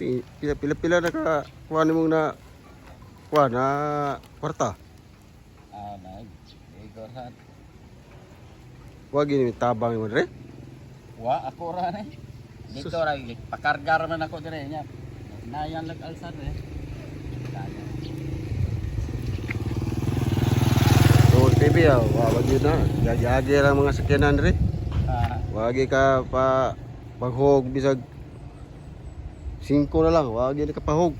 Pila pila pila na ka kuha nimo na kuha na kwarta. Ah, nag. Igor sa. Wa gini tabang mo dire. Wa ako ra ni. Dito ra pakargar man ako dire nya. Nayan lag alsar eh. Kaya. So TV ah, wa wag yun na. Gagi-agi lang mga sakyanan dire. Ah, Wagi ka pa paghog bisag 5 na lang, wagi na ka pahog.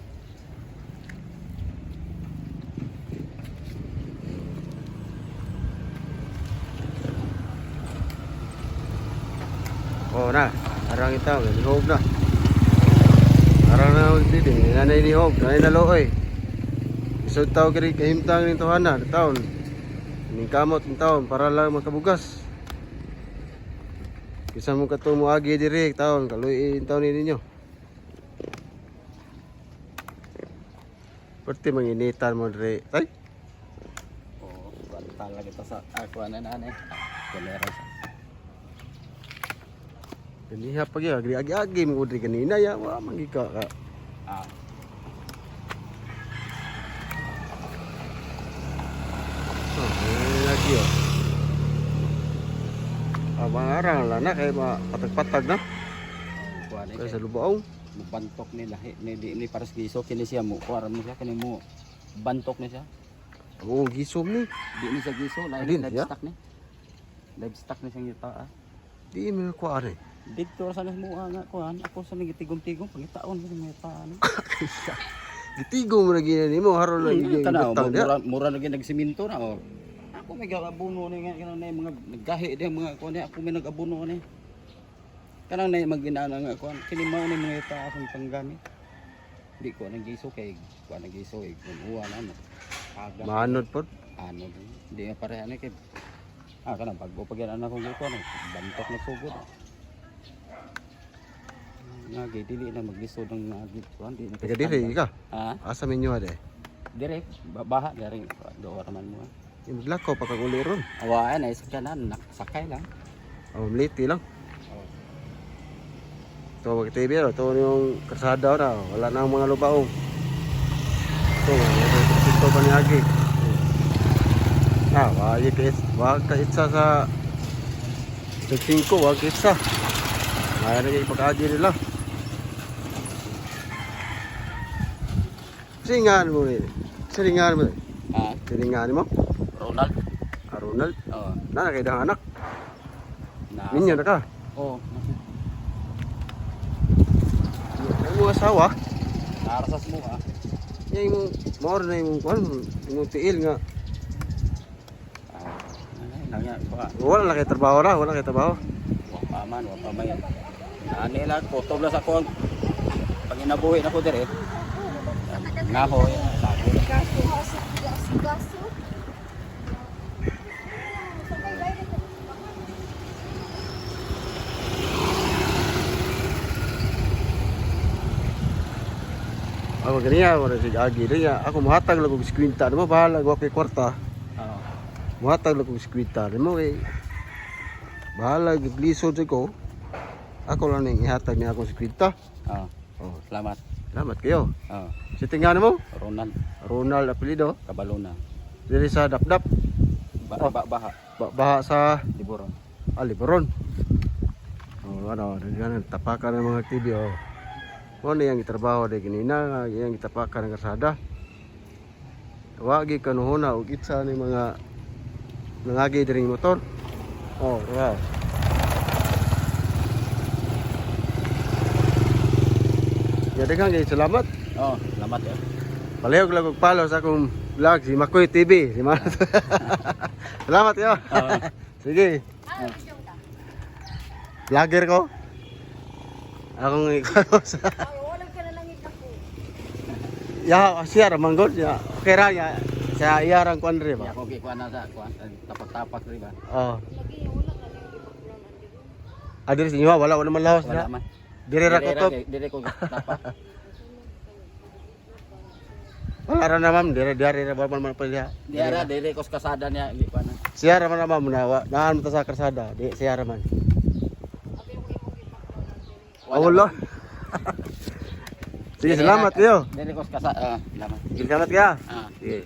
Oh na, arang itaw, nilihog na. Arang na dito, nanay nilihog, nanay nalooy. Isod tao kiri kahimtang ning tohana, taon. Ning kamot ning taon para lang makabugas. Kisa mo katong moagi diri taon kaluy taon ni ninyo. Perti manginitan mo diri. Ay, oh, kuan lagi ta sa ako ana na ni. Kolera sa. ganiha pa gyud agi-agi mo diri ganina ya wa man ka. Ah, Oh, eh, lagi oh. Abang arang lah na kay patag-patag na kuan ni. kay sa lubaong. Mo bantok ni lahi ni di ni pares giso kini siya mo kuan mo siya kini mo bantok ni siya. Oo, gisom ni. Di ni siya giso, lahi Din siya? livestock ni. Livestock ni siyang yuta ah. Di mo ko are. Dito ra sa nas mo nga kuan, ako sa ngitigom-tigom pangitaon sa mga taan. Gitigo mo na gina nimo haron lang Hmm, tanaw, gitang diha. mura, mura na gyud nagsiminto na oh. Ako may gaabuno ni nga kanang na mga naggahi di mga kuan ni ako may nag-abuno ni. Kanang na maginana nga kuan kini mao ni mga yuta akong panggamit. Di ko nang giso kay kuan nang giso eh uwa na mo. Aga. Maanod pod. Ano di nga pareha ni kay ah kanang bago pa gyud anak kong kuan bantok na sugod. Nga gay dili na maglisod ang nga kuan di na Taga diri ka. Ha? Asa minyo ade? Dire, baha dire doon man mo. Maglakaw pa kag uli ron. Awaan ay sakyanan, nakasakay lang. Oh, mliti lang. Oh. Ito mag TV ro, ito yung kalsada na, wala na ang mga lubaong. Ito, mga ito pa ni Agi. Ah, wag ka wag ka itsa sa 5, wag ka itsa. Maya na kayo pag-agi nila. Siringan mo rin. Siringan mo rin. Ah, Siringan mo. Ronald. Ah, Ronald. Oh, Na, kay dang anak. na. Minyo na ka. Oh, Ang mga asawa. narasas mo ah. Yan yung maor na yung kuan, yung tiil nga. Ah, ay, nangya pa. Wala na kay trabaho ra, wala kay trabaho. Wa pa man, wa pa man. Ani lang kutob lang sa akong panginabuhi na ko dire. Ngahoy, sago. Gaso, gaso, gaso. Ako ganiya, wala si Agi niya. Ako muhatag lang og 50 nimo, bahala wa kay kwarta. Oo. Muhatag lang og 50 nimo kay bahala glisod sa ko. Ako lang ning ihatag niya akong 50. Oo. Oh, Salamat. salamat kayo. Oo. Si tingnan mo, Ronald Ronald apelyido, Kabaluna. diri sa Dapdap, Ba, Oh. ba, baha, baha sa Liburon. Aliboron. Oh, ano, daghan tapakan ng mga TV oh. Mo na yang gitrabaho de ganina, yang gitapakan ng kalsada. Wagi kanuhona og itsa ni mga nangagi diring motor. Oh, wow. Ya daghang kay salamat. Oh, salamat ya. Palihog lang og follow sa akong vlog si Makoy TV. Si Mar- salamat yo. Oo. Sige. Ah, video ka. Vlogger ko. Akong ikaw sa Ah, wala ka na lang ako. ya siya ra man gud ya. Okay ra ya. Sa iya rang kuan ri Ya ba. ko gikuan na sa kuan tapak-tapak ri ba. Oh. Lagi, wala ka lang ipakulanan. Adiri sa inyo wala wala man lawas Wala na. man. Dire ra kutob. Dire ko tapak. Wala ra na ma'am, dire dire ra ba man pa diha. Diara dire ko sa kasada niya gikuan na. Siya ra man na ma'am na naan mo ta sa kalsada, di siya ra man. Abi yung imong ipakulanan. Oh, wala. Sige, salamat kayo. Dili ko sa kasa, ah, salamat. Sige, salamat ka. Ah. Sige.